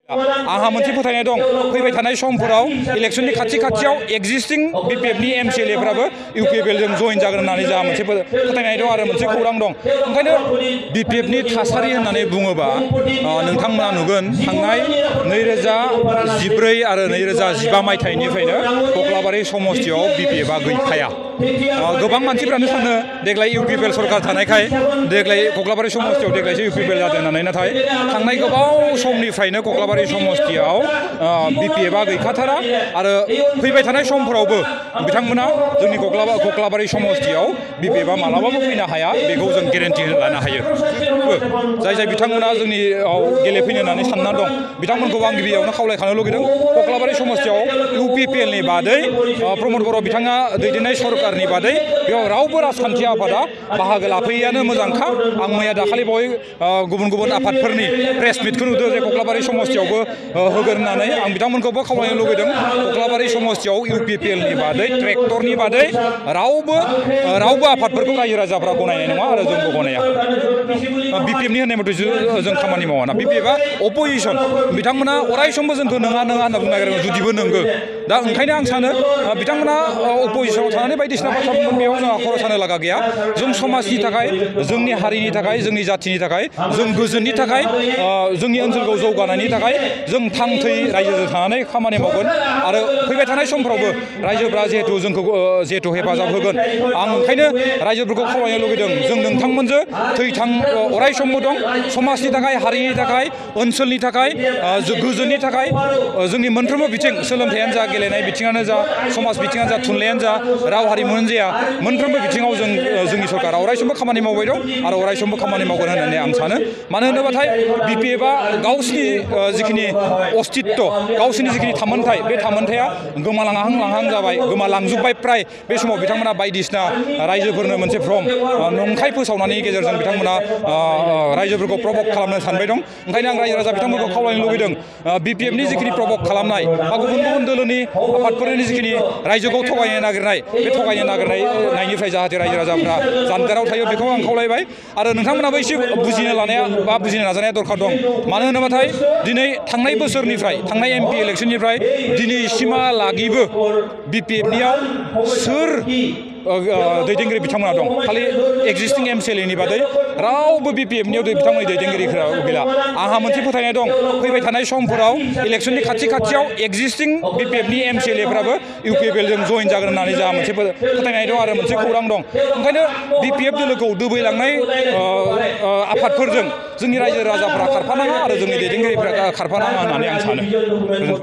आहा मोनसे फोथायनाय दं फैबाय थानाय समफोराव इलेक्शननि खाथियाव एक्जिस्टिं बिपिएफनि एमसिएलएफ्राबो इउपिपिएलजों जइन जागोन होननानै जोंहा मोनसे फोथायनाय दं आरो मोनसे खौरां दं। ओंखायनो बिपिएफनि थासारि होननानै बुङोबा नोंथांमोना नुगोन थांनाय 2014 आरो 2015 मायथाइनिफ्रायनो कक्लाबारि समस्तियाव बिपिएफआ गैखाया। गोबां मानसिफ्रानो सानो देग्लाय इउपिपिएल सरकार थानायखाय देग्लाय कक्लाबारि समस्तियाव देग्लायसो इउपिपिएल जादों होननानै, नाथाय थांनाय गोबाव समनिफ्रायनो कक्लाबारि समस्तियाव बिपिएफआ गैखाथारा आरो फैबाय थानाय समफोरावबो बिथांमोना जोंनि कक्लाबारि समस्तियाव बिपिएफआ मालाबाबो फैनो हाया, बेखौ जों गेरेन्टि लानो हायो। जाय बिथांमोना जोंनियाव गेलेफैनो होननानै सानना दं बिथांमोनखौ आं गिबियावनो खावलायखानो लुगैदों, कक्लाबारि समस्तियाव इउपिपिएलनि बादै प्रमद बर' बिथाङा दैदेननाय सरकारनि बादै बेयाव रावबो राजखान्थि आफादा बाहागो लाफैयानो मोजांखा। आं मैया दाखालि बावै गुबुन आफादफोरनि प्रेस मिटखौ नुदों जे कक्लाबारि समस्तियावबो होगोन होननानै। आं बिथांमोनखौबो खावलायनो लुगैदों कक्लाबारि समस्तियाव इउपिपिएलनि बादै ट्रेक्टरनि बादै रावबो आफादफोरखौ रायजो राजाफ्रा गनायनाय नङा आरो जोंबो गनाया। बिपिएफनि होननाय मथे जों खामानि मावा ना, बिपिएफआ अपोजिसन, बिथांमोना अराय समबो जोंखौ नङा होनना बुंनो नागिरो जुदिबो नंगौ। दा ओंखायनो आं सानो बिथांमोना अपोजिसनाव थानानै बायदिसिना बाथ्रा बुंगोन, बेयाव जोंहा खर' सानो लागा गैया। जों समाजनि थाखाय, जोंनि हारिनि थाखाय, जोंनि जाथिनि थाखाय, जों गोजोननि थाखाय, जोंनि ओनसोलखौ जौगानायनि थाखाय जों थांथै रायजोजों थानानै खामानि मावगोन आरो फैबाय थानाय समफ्रावबो रायजोफ्रा जिहेतु हेफाजाब होगोन। आं ओंखायनो रायजोफोरखौ खावलायनो लुगैदों, जों नोंथांमोनजों थै-थां अराय समबो दं। समाजनि थाखाय, हारिनि थाखाय, ओनसोलनि थाखाय, गोजोननि थाखाय जोंनि मोनफ्रोमबो बिथिं, सोलोंथायानो जा, गेलेनाय बिथिङानो जा, समाज बिथिङानो जा, थुनलाइयानो जा, राव हारिमुआनो जा, मोनफ्रोमबो बिथिङाव जोंनि सरकारा अराय समबो खामानि मावबाय दं आरो अराय समबो खामानि मावगोन होननानै आं सानो। मानो होनोबाथाय बिपिएफआ गावसिनि जिखिनि अस्तित्व, गावसिनि जिखिनि थामोनथाय, बे थामोनथाया गोमालांहां जाबाय, गोमालांजोब्बाय फ्राय। बे समाव बिथांमोना बायदिसिना रायजोफोरनो मोनसे भ्रम नंखाय फोसावनायनि गेजेरजों बिथांमोना रायजोफोरखौ प्रभक खालामनो सानबाय दं। ओंखायनो आं रायजो राजा बिथांमोनखौ खावलायनो लुबैदों, बिपिएफनि जिखिनि प्रभक खालामनाय बा गुबुन दोलोनि आफादफोरनि जिखिनि रायजोखौ थगायनो नागिरनाय, बे थगायनो नागिरनायनिफ्राय जाहाथे रायजो राजाफ्रा जानगाराव थायो बेखौ आं खावलायबाय। आरो नोंथांमोनाबो एसे बुजिनो लानाया बा बुजिनो नाजानाया दरखार दं। मानो होनोबाथाय दिनै थांनाय बोसोरनिफ्राय, थांनाय एमपि इलेक्सननिफ्राय दिनैसिमहालागैबो बिपिएफनियाव सोर दैदेनगिरि बिथांमोना दं? खालि एक्जिस्टिं एमसिएलएनि बादै रावबो बिपिएफनियाव बिथांमोननि दैदेनगिरिफोरा गैला। आंहा मोनसे फोथायनाय दं फैबाय थानाय समफोराव इलेक्शननि खाथियाव एक्जिस्टिं बिपिएफनि एमसिएलएफ्राबो इउपिपिएलजों जइन जागोन होननानै जोंहा मोनसे फोथायनाय दं आरो मोनसे खौरां दं। ओंखायनो बिपिएफ दोलोखौ दोबैलांनाय आफादफोरजों जोंनि रायजो राजाफ्रा खारफानाङा आरो जोंनि दैदेनगिरिफ्रा खारफानाङा होननानै आं सानो।